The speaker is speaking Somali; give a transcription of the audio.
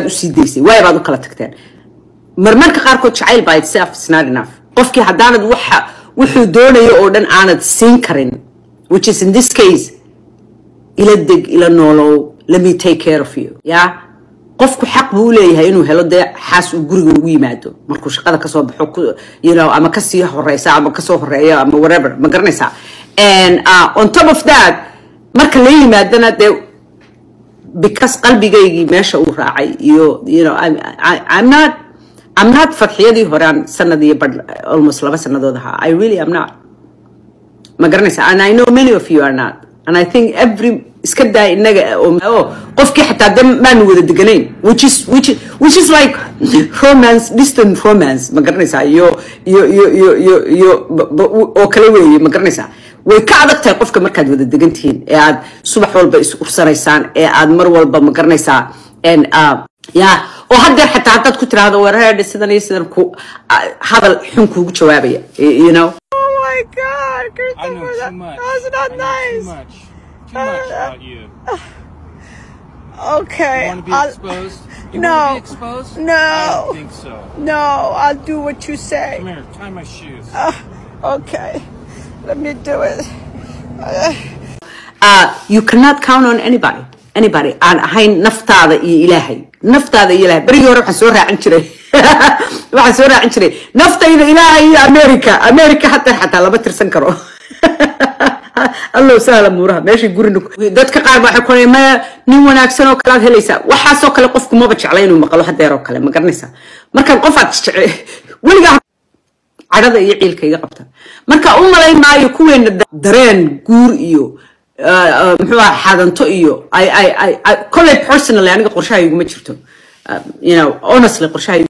Usii daysay waay baad u kala tagteen. Marmarka qaarkood jacayl by itself is not enough. Qofkii haddaanad waxa wuxuu doonayo oo dhan aanad siin karin, which is in this case ila deg, ila noolow, let me take care of you. Ya, qofku xaq buu u leeyahay inuu helo dee xaas uu guriga ugu yimaado markuu shaqada kasoo baxo, ama kasii horeysa ama kasoo horeeya ama whatever, ma garanaysaa? And on top of that, marka la yimaadana dee, because qalbigaygii meesha uu raacay iyo I'm not Fadxiyadii horaan sanad iyo badh, almost 2 sanadood ahaa. I really am not, ma garanaysaa? And I know many of you are not, and I think every, iska daa inaga oo qofkii xataa de maanu wada deganayn, which is like romance, distant romance, ma garanaysaa? Iyo oo kale weeye, ma garanaysaa? Way ka adag tahay qofka markaad wada degan tihiin ee aad subax walba is ursanaysaan ee aad mar walba, ma garanaysaa, ya, oo haddeer xataa haddaad ku tiraahdo wareerdhe sidan iyo sidan, ku hadal xun kuugu jawaabaya. Oh my God, I know Christopher, too that, much. that's not I know nice. too much. Too much about you. Okay. You want to be I'll, exposed? You No. want to be exposed? No. I don't think so. No, I'll do what you say. Come here, tie my shoes. Okay, let me do it. You cannot count on anybody aan ahayn naftaada iyo Ilaahay, naftaada iyo Ilaahay. Berigii hore waxaan soo raacin jiray naftayda, Ilaahay iyo America. America xataa lama tirsan karo. Allow sahla muuraha meeshay gurina. Dadka qaar baa waxay ku leeyihiin, maya, nin wanaagsan oo kale aad helaysaa. Waxaasoo kale qofku maba jecla inuu maqlo hadeer oo kale, ma garanaysaa? Markaan qof aad jece weligaa cadhada iyo ciilka iga qabta, marka u malayn maayo kuweena dareen guur iyo muxuu aha, xadanto iyo I kolley personally aniga qorshaha iguma jirto. Honestly, qorshaha